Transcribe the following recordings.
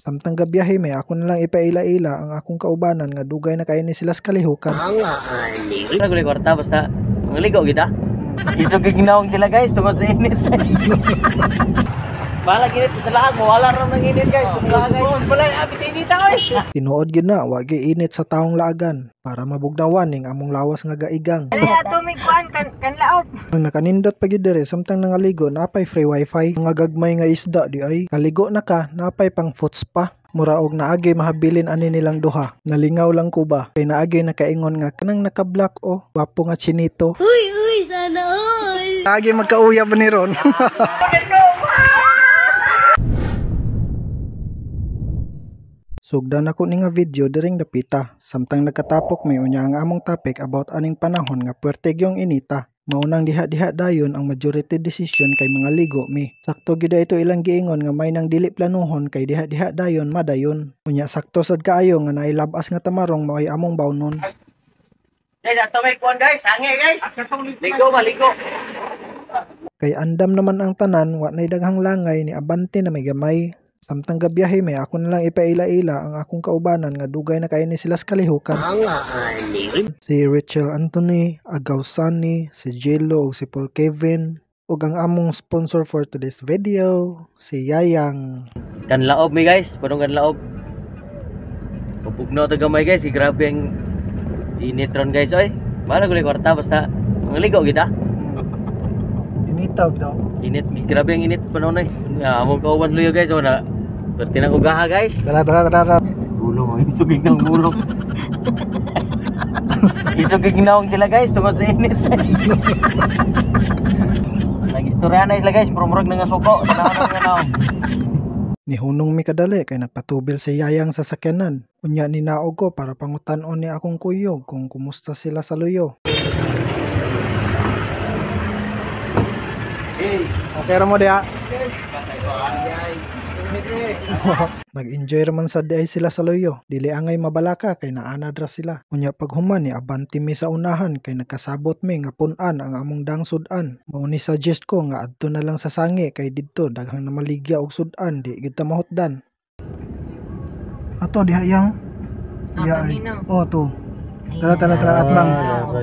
Samtang gabiyahe may ako na lang ipaila-ila ang akong kaubanan nga dugay na kaayo ni sila sa kalihukan. Wala gulay kwarta basta mangligo kita. Isog ginaong sila guys tungod sa init. Balag init sa laag mo, wala ra nang init guys. Wala abit inita oy. Tinuod gyud na wa gyud init sa taong laagan para mabugnawan ning among lawas nga gaigang. Dali ato mig kuan kan kanlaop. Ang nakanindot pa gyud diri samtang nangaligo napay free wifi, mga gagmay nga isda di ay kaligo na ka napay pang foot spa. Mura og naagi mahabilin ani nilang duha. Nalingaw lang ko ba kay naagi nakaingon nga kanang naka-black o gwapo nga chinito. Uy, uy, sana all. Naagi magkauyab ni ron. Sugdan ako ni nga video diring dapita samtang nagkatapok may unya ang among topic about aning panahon nga puwerte gyung inita. Maunang diha-diha dayon ang majority decision kay mga ligo mi. Sakto gyud ito ilang giingon nga may nang dili planuhon kay diha-diha dayon madayon. Unya sakto sad kaayo nga naay labas nga tamarong mao'y among bawnon. Guys, ato may kuan guys, sangi guys. Ligo ba ligo. Kay andam naman ang tanan, wa nay daghang langay ni abante na may gamay. Samtang gabiyahe may ako na lang ipaila-ila ang akong kaubanan nga dugay na kaayo ni sila sa kalihukan. Si Rachel Anthony, Agaw Sunny, si Jello ug si Paul Kevin ug ang among sponsor for today's video, si Yayang. Kanlaob mi guys, punong kanlaob. Pupugno to gamay guys, grabe ang init ron guys oy. Bahala gulay kwarta basta mangligo kita. Initaw daw. Init, grabe ang init panahon ay. Among kauban luyo guys, oh na. Perti na ko gaha guys. Tara tara tara. Gulo mo, isugig ng gulo. Isugig naong sila guys tungod sa init. Nag-istorya na sila guys, pero murag na nga suko. Tanaw na naong. Nihunong mi kadali kay nagpatubil si Yayang sa sakyanan. Unya ninaog ko para pangutan-on ni akong kuyog kung kumusta sila sa luyo. Hey, okay ra mo diha? Yes. Nag-enjoy raman sa diay sila sa luyo. Dili angay mabalaka kay naanad ra sila. Unya paghuman ni abanti mi sa unahan kay nagkasabot mi nga pun-an ang among dang sud-an. Mao ni suggest ko nga adto na lang sa sangi kay didto daghang namaligya og sud-an di gid ta mahutdan. Ato diha yang diha ay. Oh to. Tara tara tara atbang.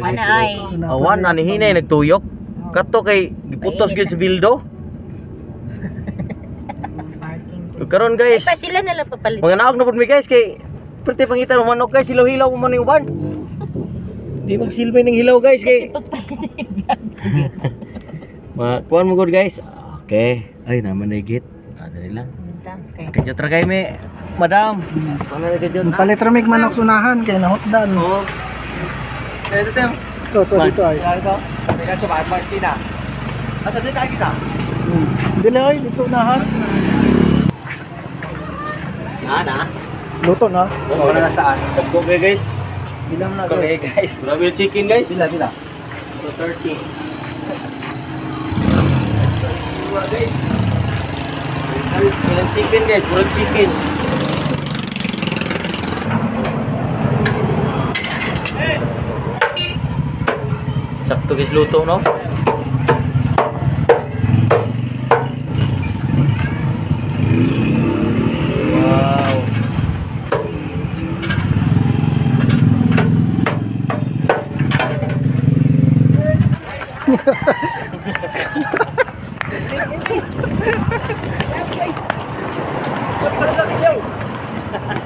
Ana ay. Awan ani hinay nagtuyok. Kato kay giputos gyud sa bildo. Karon guys. Ay, pa sila na lang papalit. Mga naog na pud mi guys kay perti pangitan mo manok guys, hilaw-hilaw mo man yung uban. Di magsilbi ng hilaw guys kay Ma kuan mo gud guys. Okay. Ay naman na git. Ah, dali lang. Kajot ra kay mi, madam. Kuan na kajot. Palit ra mig manok sunahan kay nahutdan. Oo. Dito tem. To to dito ay. Dito. Teka sa bahay mga esquina. Asa dito ka kita? Dili ay dito unahan. Na na. Luto na. Oo, na nasa taas. Dagko kay guys. Bilang na guys. Guys. Grabe yung chicken guys. Pila pila. 230. Guys. Ilang chicken guys, puro chicken. Sakto guys luto no? Wow.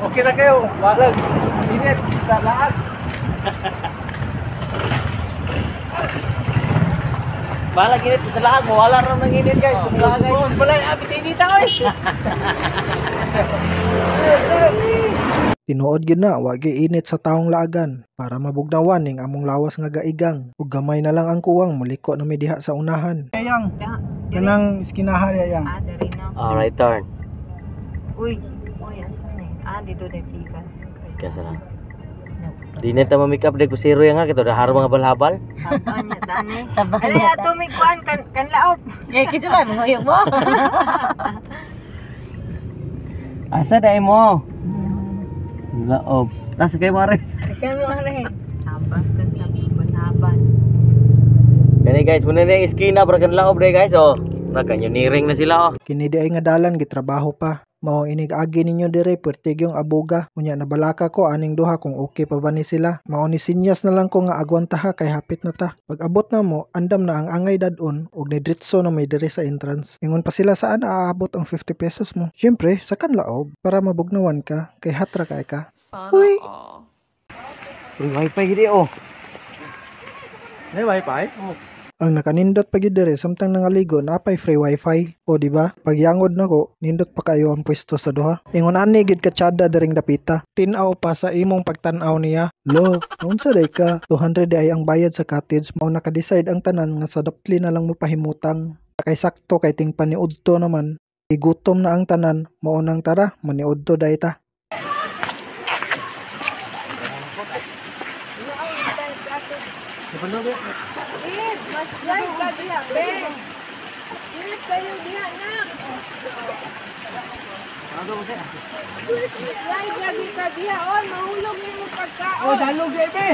Okay na kayo. Walang init sa lahat. Balag init sa lahat mo, wala ra nang init guys. Wala abit inita oy. Tinuod gyud na wa gyud init sa taong laagan para mabugnawan ning among lawas nga gaigang ug gamay na lang ang kuwang muliko na mi diha sa unahan. Yang kanang iskinahan yang. Ah, diri na. Alright turn. Uy, uy asa na? Ah, dito dai pikas. Kasa na. Di na ta ma-make up dai kusiro yang ha kito dahar mga balhabal. Saban niya tani. Dali ato mig kuan kan kanlaop. Sige, kisa ba manguyog mo? Asa dai mo? Laob. Nasa kay mare. Kay mo are. Sabas ka sa banaban. Kani guys, muna na yung iskina para kan laob dai guys oh. Nagkanyo niring na sila oh. Kini di ay nga dalan gitrabaho pa. Mao inig agi ninyo dire pertig yung abuga. Unya nabalaka ko aning duha kung okay pa ba ni sila. Mao ni sinyas na lang ko nga agwanta ha kay hapit na ta. Pag abot na mo, andam na ang angay dadon og nidritso na may dire sa entrance. Ingon pa sila saan aabot ang 50 pesos mo. Syempre, sa kanlaob para mabugnawan ka kay hatra kay ka. Sana Uy. all. Free wifi gid oh. May wifi? Ang nakanindot pa gyud dire samtang nangaligo napay free wifi. O di ba? Pagyangod nako, nindot pa kayo ang pwesto sa duha. Ingon ani gyud katsada diring dapita. Tin-aw pa sa imong pagtan-aw niya. Lo, unsa day ka? 200 di ay ang bayad sa cottage. Mao naka-decide ang tanan nga sa dapli na lang mo pahimutang. Kay sakto kay ting paniudto naman. Igutom na ang tanan, mao nang tara, maniudto day ta. Eh, mas drive ka diha, be. Ingat kayo diha, nak. Drive lagi ka diha, oy, mahulog nimo pagkaon. Oh, dalog di be.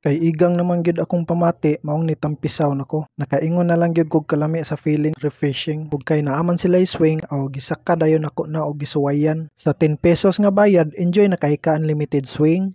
Kay igang naman gyud akong pamati, maong nitampisaw nako. Nakaingon na lang gyud kog kalami sa feeling refreshing. Ug kay naaman sila swing aw gisaka dayon nako na og gisuwayan. Sa 10 pesos nga bayad, enjoy na kay ka unlimited swing.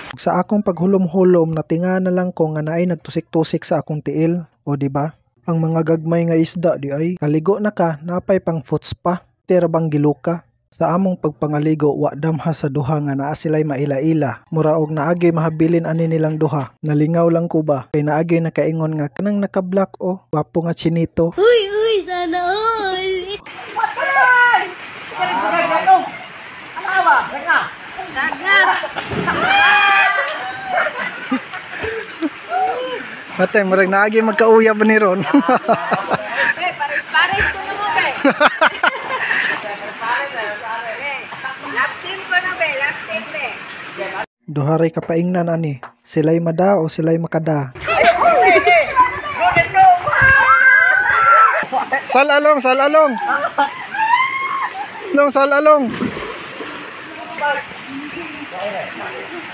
Ug sa akong paghulom-hulom natinga na lang ko nga naay nagtusik-tusik sa akong tiil. O di ba? Ang mga gagmay nga isda di ay kaligo na ka, napay pang foot spa. Tira bang giluka? Sa among pagpangaligo, wa damha sa duha nga naa sila'y maila-ila. Mura og naagay mahabilin ani nilang duha. Nalingaw lang ko ba? Kay naagay nakaingon nga kanang naka-black o gwapo nga chinito. Uy, uy, sana all! Matay, murag naagay magkauyab ni ron. Be, pares-pares ko na mo, be. Be, lap team ko na, be. Lap team, be. Duha ray kapaingnan ani. Sila'y mada o sila'y makada. Salalong, salalong. Long salalong.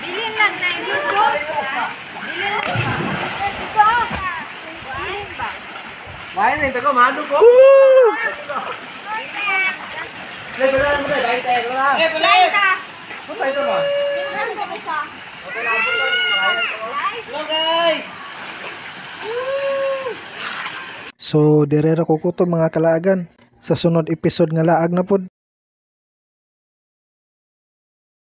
Bilin lang na yung shoes. Bilin lang. Ito. Bilin ba? Wain na ko mado ko. Le bala mo dai dai la. Eh bala. Mo ito mo. Hello guys. So, direra ko kuto mga kalaagan. Sa sunod episode nga laag na pod.